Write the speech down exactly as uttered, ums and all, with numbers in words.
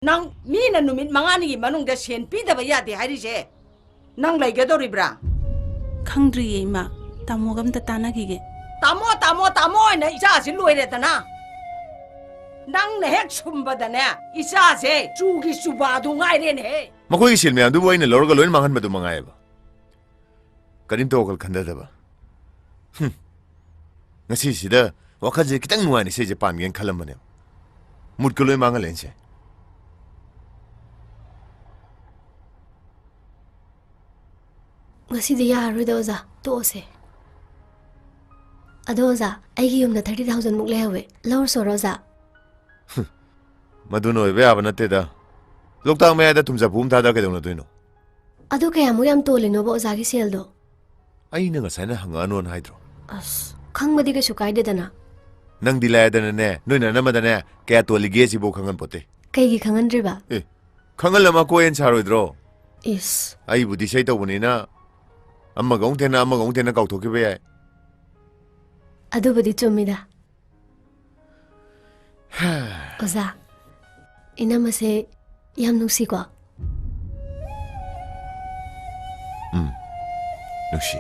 ꯅꯪ ꯃꯤꯅ ꯅꯨꯃꯤꯠ ꯃꯉꯥꯅꯤꯒꯤ ꯃꯅꯨꯡꯗ ꯁꯦꯟ ꯄꯤꯗꯕ ꯌꯥꯗꯦ ꯍꯥꯏꯔꯤꯁꯦ ꯅꯪ ꯂꯩꯒꯗꯧꯔꯤꯕ꯭ꯔꯥ? ꯈꯪꯗ꯭ꯔꯤꯌꯦ ꯏꯃꯥ, ꯇꯥꯃꯣꯒ ꯑꯝꯇ ꯇꯥꯟꯅꯈꯤꯒꯦ꯫ ꯇꯥꯃꯣ, ꯇꯥꯃꯣ, ꯇꯥꯃꯣ ꯍꯥꯏꯅ ꯏꯆꯥꯁꯤ ꯂꯣꯏꯔꯦꯗꯅ꯫ ꯅꯪꯅ ꯍꯦꯛ ꯁꯨꯝꯕꯗꯅꯦ, ꯏꯆꯥꯁꯦ ꯆꯨꯒꯤ ꯆꯨꯕꯥꯗꯨ ꯉꯥꯏꯔꯦꯅꯦꯍꯦ꯫ ꯃꯈꯣꯏꯒꯤ ꯁꯦꯜ ꯃꯌꯥꯝꯗꯨꯕꯨ ꯑꯩꯅ ꯂꯧꯔꯒ ꯂꯣꯏꯅ ꯃꯥꯡꯍꯟꯕꯗꯨ ꯃꯉꯥꯏꯑꯕ꯫ ꯀꯔꯤꯝꯇ ꯋꯥꯈꯜ ꯈꯟꯊꯗꯕ꯫ ꯍꯨꯝ꯫ ꯉꯁꯤꯁꯤꯗ ꯋꯥꯈꯜꯁꯦ ꯈꯤꯇꯪ ꯅꯨꯡꯉꯥꯏꯅ ꯏꯁꯩꯁꯦ ꯄꯥꯟꯒꯦꯅ ꯈꯜꯂꯝꯕꯅꯦꯕ꯫ ꯃꯨꯠꯀ ꯂꯣꯏ ꯃꯥꯡꯍꯜꯂꯦꯅꯦ ꯁꯦ꯫ ꯉꯁꯤꯗꯤ ꯌꯥꯔꯔꯣꯏꯗ ꯑꯣꯖꯥ, ꯇꯣꯛꯑꯁꯦ꯫ ꯑꯗꯣ ꯑꯣꯖꯥ, ꯑꯩꯒꯤ ꯌꯨꯝꯗ ꯊꯥꯔꯇꯤ ꯊꯥꯎꯖꯟꯃꯨꯛ ꯂꯩꯍꯧꯋꯦ, ꯂꯧꯔꯁꯣꯔꯣ ꯑꯣꯖꯥ? ꯃꯗꯨꯅ ꯑꯣꯏꯕ ꯌꯥꯕ ꯅꯠꯇꯦꯗ꯫ ꯂꯣꯛꯇꯥꯛ ꯃꯌꯥꯏꯗ ꯊꯨꯝꯆꯐꯨ ꯑꯃ ꯊꯥꯗ ꯀꯩꯗꯧꯅꯗꯣꯏꯅꯣ? ꯑꯗꯨ ꯀꯌꯥꯃꯨꯛ ꯌꯥꯝ ꯇꯣꯜꯂꯤꯅꯣꯕ ꯑꯣꯖꯥꯒꯤ ꯁꯦꯜꯗꯣ? ꯑꯩꯅ ꯉꯁꯥꯏꯅ ꯍꯪꯉꯛꯑꯅꯣꯅ ꯍꯥꯏꯗ꯭ꯔꯣ? ꯑꯁ, ꯈꯪꯕꯗꯤ ꯀꯩꯁꯨ ꯀꯥꯏꯗꯦꯗꯅ꯫ ꯅꯪꯗꯤ ꯂꯥꯏꯗꯅꯅꯦ, ꯅꯣꯏ ꯅꯅꯝꯃꯗꯅꯦ ꯀꯌꯥ ꯇꯣꯜꯂꯤꯒꯦ ꯁꯤꯕꯨ ꯈꯪꯍꯟꯄꯣꯠꯇꯦ꯫ ꯀꯩꯒꯤ ꯈꯪꯍꯟꯗ꯭ꯔꯤꯕ? ꯈꯪꯍꯜꯂꯝꯃ ꯀꯣꯏ ꯍꯦꯟꯅ ꯁꯥꯔꯣꯏꯗ꯭ꯔꯣ? ꯏꯁ, ꯑꯩꯕꯨꯗꯤ ꯏꯁꯩ ꯇꯧꯕꯅꯤꯅ ꯑꯃꯒ ꯑꯃꯨꯛ ꯊꯦꯡꯅ, ꯑꯃꯒ ꯑꯃꯨꯛ ꯊꯦꯡꯅ ꯀꯥꯎꯊꯣꯛꯈꯤꯕ ꯌꯥꯏ꯫ ꯑꯗꯨꯕꯨꯗꯤ ꯆꯨꯝꯃꯤꯗ꯫ ꯑꯣꯖꯥ, ꯏꯅꯝꯃꯁꯦ ꯌꯥꯝ ꯅꯨꯡꯁꯤꯀꯣ? ꯎꯝ, ꯅꯨꯡꯁꯤ꯫